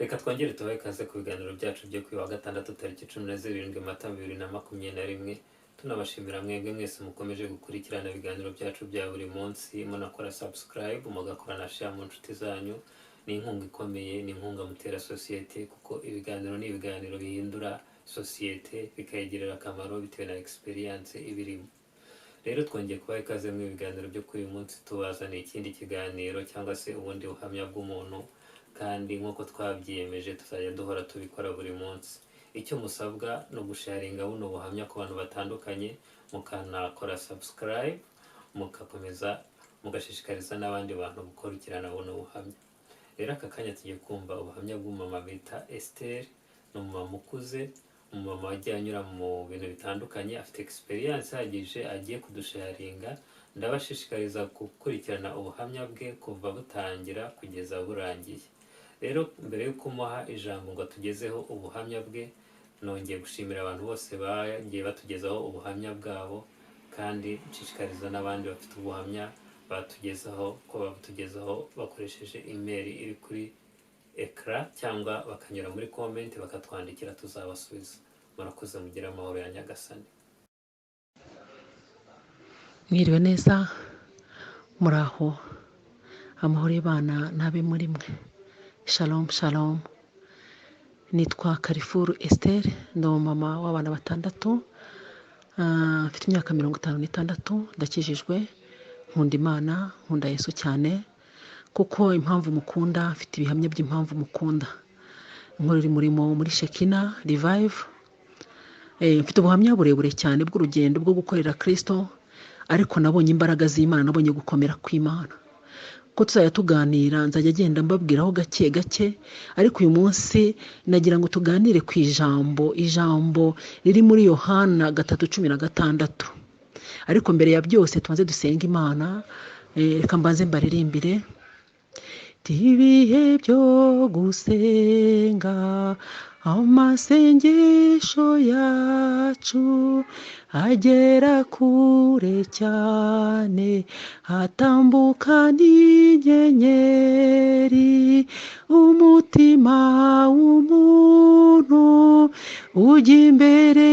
Reka twongere tubahe ikaze ku biganiro byacu byo kuri wa gatandatu tariki 17 Mata 2021. Tunabashimira mwebwe mwese mukomeje gukurikirana ibiganiro byacu bya buri munsi, munakora subscribe, mugakora na share mu nshuti zanyu. Ni inkunga ikomeye, ni inkunga mutera sosiyete, kuko ibiganiro ni ibiganiro bihindura sosiyete, bikayigirira akamaro bitewe na experience ibirimo. Rero twongeye kubaha ikaze mu biganiro byo kuri uyu munsi, tubazaniye ikindi kiganiro cyangwa se ubundi buhamya bw'umuntu, kandi nk'uko twabyiyemeje tuzajya duhora tubikora buri munsi. Icyo musabwa ni ugusharinga buno buhamya ku bantu batandukanye, mukanakora subscribe, mugakomeza mugashishikariza n'abandi bantu gukurikirana buno buhamya. Rero aka kanya tugiye kumva ubuhamya bw'umumama bita Esther. Ni umumama ukuze, umumama wagiye anyura mu bintu bitandukanye, afite experience ihagije agiye kudusharinga. Ndabashishikariza gukurikirana ubuhamya bwe kuva butangira kugeza burangiye. Rero mbere yo kumuha ijambo ngo atugezeho ubuhamya bwe, nongeye gushimira abantu bose bagiye batugezaho ubuhamya bwabo, kandi nshishikariza n'abandi bafite ubuhamya batugezaho ko babutugezaho bakoresheje email iri kuri écran, cyangwa bakanyura muri comment bakatwandikira, tuzabasubiza. Murakoze, mugire amahoro ya Nyagasani. Mwiriwe neza, muraho, amahoro y'Imana n'abe muri mwe. Shalom shalom. Nitwa Karifuru Esther, ndi umumama w'abana batandatu, mfite imyaka 56, ndakijijwe, nkunda Imana, nkunda Yesu cyane, kuko impamvu mukunda, mfite ibihamya by'impamvu mukunda. Nkorera umurimo muri Shekina Revive. Mfite ubuhamya burebure cyane bw'urugendo bwo gukorera Kristo, ariko nabonye imbaraga z'Imana, nabonye gukomera kw'Imana. Ko tuzajya tuganira, nzajya agenda mbabwiraho gake gake, ariko uyu munsi nagira ngo tuganire ku ijambo riri muri Yohana 3:16. Ariko mbere ya byose tubanze dusenga Imana. Reka mbanze mbaririmbire. Ibihe byo gusenga, amasengesho yacu agera kure cyane, atambuka n'inyenyeri. Umutima w'umuntu ujya imbere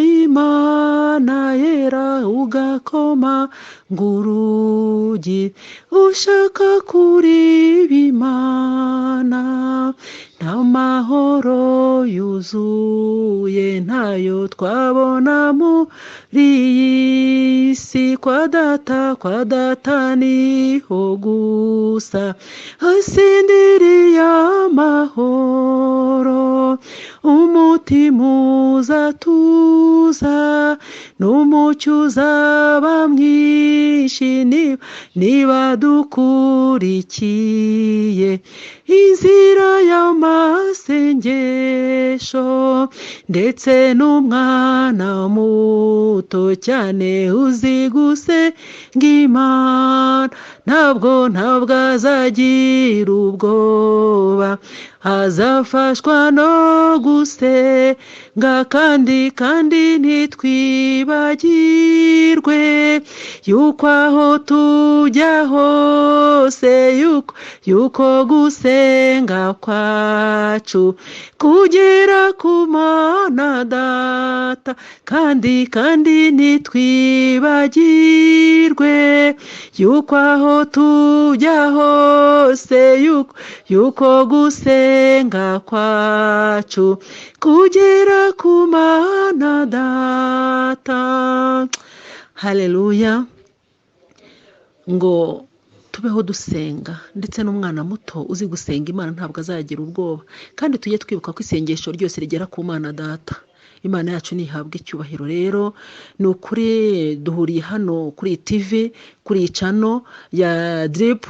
y'Imana yera, ugakoma ng'urugi ushaka kureba Imana. Nta mahoro yuzuye ntayo twabona muri iyi si, kwa data, kwa data niho gusa hasindiriye amahoro. Umutima uzatuza n'umucyo uzaba mwinshi, niba dukurikiye inzira y'amasengesho. Ndetse n'umwana muto cyane uzi gusenga Imana, ntabwo azagira ubwoba, azafashwa no gusenga. Kandi ntitwibagirwe yuko aho tujya hose, yuko gusenga kwacu kugera ku Mana Data. Kandi ntitwibagirwe yuko aho tujya hose, yuko gusenga kwacu kugera ku Mana Data. Haleluya. Ngo tubeho dusenga, ndetse n'umwana muto uzi gusenga Imana ntabwo azagira ubwoba. Kandi tujye twibuka ko isengesho ryose rigera ku Mana Data. Imana yacu ntihabwe icyubahiro. Rero ni ukuri duhuriye hano kuri iyi TV, kuri iyi channel ya Drip,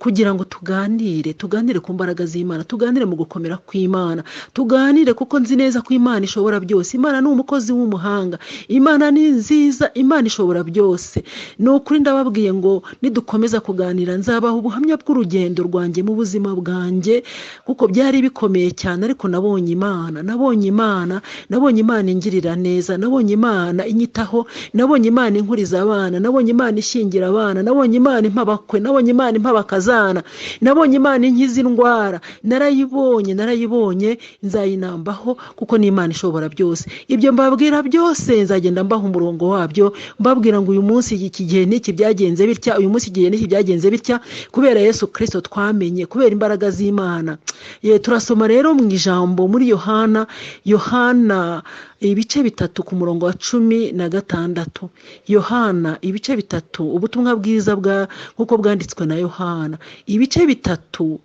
kugira ngo tuganire, tuganire ku mbaraga z'Imana, tuganire mu gukomera kw'Imana, tuganire kuko nzi neza ko Imana ishobora byose. Imana ni umukozi w'umuhanga, Imana ni nziza, Imana ishobora byose. Ni ukuri ndababwiye ngo nidukomeza kuganira nzabaha ubuhamya bw'urugendo rwanjye mu buzima bwanjye, kuko byari bikomeye cyane, ariko nabonye Imana, nabonye Imana, nabonye Imana ingirira neza, nabonye Imana inyitaho, nabonye Imana inkuriza abana, nabonye Imana ishyingira abana, nabonye Imana impa abakwe, nabonye Imana impa abakazana. umukazana, nabonye Imana inkiza indwara, narayibonye, narayibonye, nzayinambaho kuko ni Imana ishobora byose. Ibyo mbabwira byose nzagenda mbaha umurongo wabyo, mbabwira ngo uyu munsi iki gihe n'iki byagenze bitya, uyu munsi igihe n'iki byagenze bitya, kubera Yesu Kristo twamenye, kubera imbaraga z'Imana. Ye, turasoma rero mu ijambo muri Yohana, Yohana ibice 3 ku murongo wa 16. Yohana ibice 3, ubutumwa bwiza bwa nk'uko bwanditswe na Yohana, ibice 3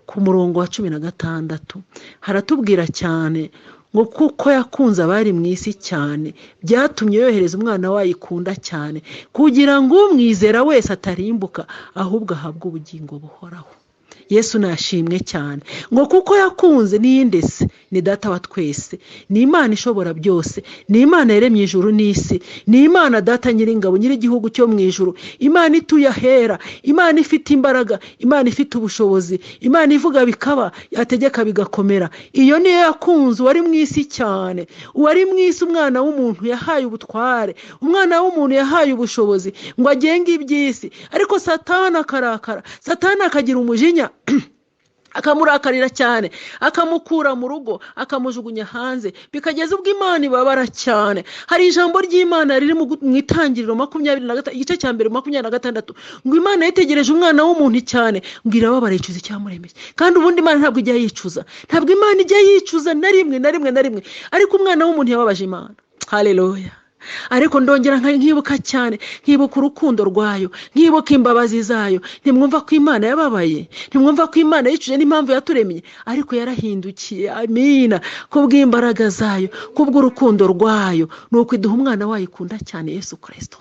ku murongo wa 16. Haratubwira cyane ngo kuko yakunze abari mu isi cyane, byatumye yohereza umwana wayo ikunda cyane, kugira ngo umwizera wese atarimbuka, ahubwo ahabwe ubugingo buhoraho. Yesu nashimwe cyane. Ngo kuko yakunze, niyinde se? Ni Data wa twese, ni Imana ishobora byose, ni Imana yaremye ijuru n'isi, ni Imana Data nyiringabo, nyir'igihugu cyo mu ijuru, Imana ituye ahera, Imana ifite imbaraga, Imana ifite ubushobozi, Imana ivuga bikaba, yategeka bigakomera. Iyo niyo yakunze uwari mu isi cyane, uwari mu isi umwana w'umuntu yahaye ubutware, umwana w'umuntu yahaye ubushobozi ngo agenge iby'isi. Ariko Satani akarakara, Satani akagira umujinya, akamurakarira cyane, akamukura mu rugo, akamujugunya hanze, bikageza ubwo Imana ibabara cyane. Hari ijambo ry'Imana riri mu Itangiriro igice cya mbere 26, ngo Imana yitegereje umwana w'umuntu cyane, ngo irababara, yicuza icyamuremeye. Kandi ubundi Imana ntabwo ijya yicuza, ntabwo Imana ijya yicuza na rimwe na rimwe na rimwe, ariko umwana w'umuntu yababaje Imana. Haleluya. Ariko ndongera nkibuka cyane, nkibuka urukundo rwayo, nkibuka imbabazi zayo. Ntimwumva ko Imana yababaye? Ntimwumva ko Imana yicuje n'impamvu yaturemye? Ariko yarahindukiye, amina, kubw'imbaraga zayo, kubw'urukundo rwayo, ni uko iduha umwana wayo ikunda cyane, Yesu Kristo.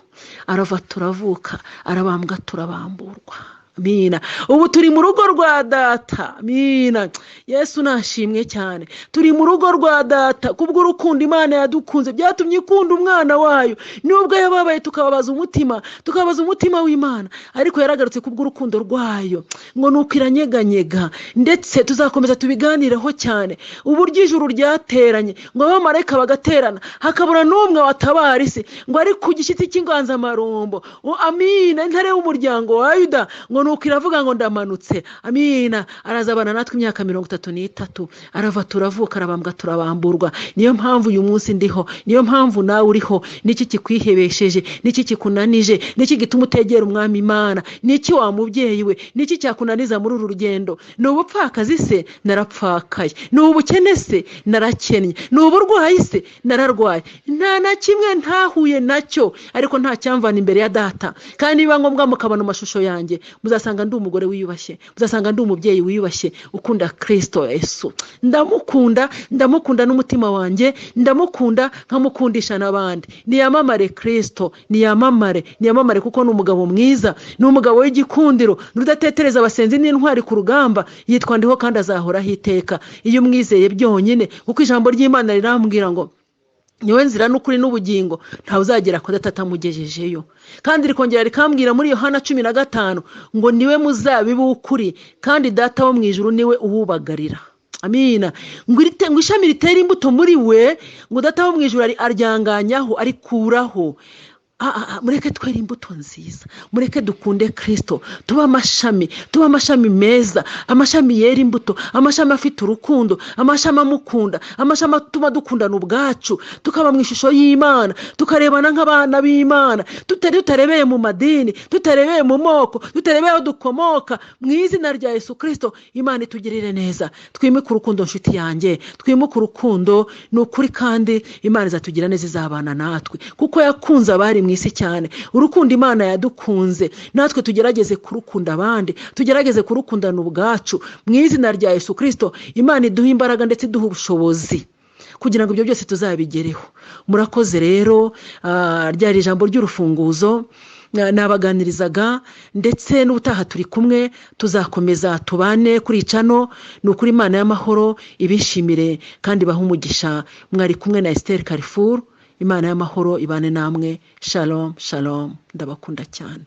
Arava turavuka, arabambwa turabamburwa. Amina. Ubu turi mu rugo rwa Data. Amina. Yesu nashimwe cyane. Turi mu rugo rwa Data kubw'urukundo Imana yadukunze, byatumye ikunda umwana wayo. Nubwo yababaye tukababaza umutima, tukababaza umutima w'Imana, ariko yaragarutse kubw'urukundo rwayo. Ngo nuko iranyeganyega, ndetse tuzakomeza tubiganireho cyane, uburyo ijuru ryateranye, ngo abamarayika bagaterana, hakabura n'umwe watabara isi, ngo ari ku gishyitsi cy'inganzamarumbo. Amina, intare y'umuryango wa Yuda, ngo nuko iravuga ngo ndamanutse. Amina. Arazabana natwe imyaka 33, arava turavuka, arabambwa turabamburwa. Niyo mpamvu uyu munsi ndiho, niyo mpamvu nawe uriho. Niki kikwihebesheje? Niki kikunanije? Niki gituma utegera Umwami Imana? Niki wa mubyeyi we? Niki cyakunaniza muri uru rugendo? Ni ubupfakazi se? Narapfakaye. Ni ubukene se? Narakennye. Ni uburwayi se? Nararwaye. Nta na kimwe ntahuye nacyo, ariko nta cyamvana imbere ya Data. Kandi niba ngombwa mukabona amashusho yanjye, muzasanga ndi umugore wiyubashye, muzasanga ndi umubyeyi wiyubashye ukunda Kristo Yesu. Ndamukunda, ndamukunda n'umutima wanjye, ndamukunda nkamukundisha n'abandi. Niyamamare Kristo, niyamamare, niyamamare, kuko ni umugabo mwiza, ni umugabo w'igikundiro, ni udatetereza abasenzi n'intwari ku rugamba. Yitwa Ndiho kandi azahoraho iteka, iyo umwizeye byonyine, kuko ijambo ry'Imana rirambwira ngo niwe nzira n'ukuri n'ubugingo, ntawe uzagera kwa Data atamugejejeyo. Kandi rikongera rikambwira muri Yohana 15 ngo niwe muzabibu w'ukuri, kandi Data wo mu ijuru niwe uwubagarira. Amina. Ngo ishami ritera imbuto muri we, ngo Data wo mu ijuru aryanganyaho, arikuraho. Mureke twere imbuto nziza, mureke dukunde Kristo, tube amashami, tube amashami meza, amashami yera imbuto, amashami afite urukundo, amashami amukunda, amashami atuma dukundana ubwacu, tukaba mu ishusho y'Imana, tukarebana nk'abana b'Imana, tutarebeye mu madini, tutarebeye mu moko, tutarebeye aho dukomoka. Mu izina rya Yesu Kristo, Imana itugirire neza. Twimike urukundo, nshuti yanjye, twimike urukundo, ni ukuri, kandi Imana izatugira neza, izabana natwe, kuko yakunze abari mu isi cyane. Urukundo Imana yadukunze, natwe tugerageze kurukunda abandi, tugerageze kurukundana ubwacu. Mu izina rya Yesu Kristo, Imana iduhe imbaraga ndetse iduhe ubushobozi kugira ngo ibyo byose tuzabigereho. Murakoze rero. Ryari ijambo ry'urufunguzo nabaganirizaga, ndetse n'ubutaha turi kumwe, tuzakomeza tubane kuri channel. Ni ukuri, Imana y'amahoro ibishimire kandi ibahe umugisha. Mwari kumwe na Esther Carrefour. Imana y'amahoro ibane namwe. Shalom, shalom, ndabakunda cyane.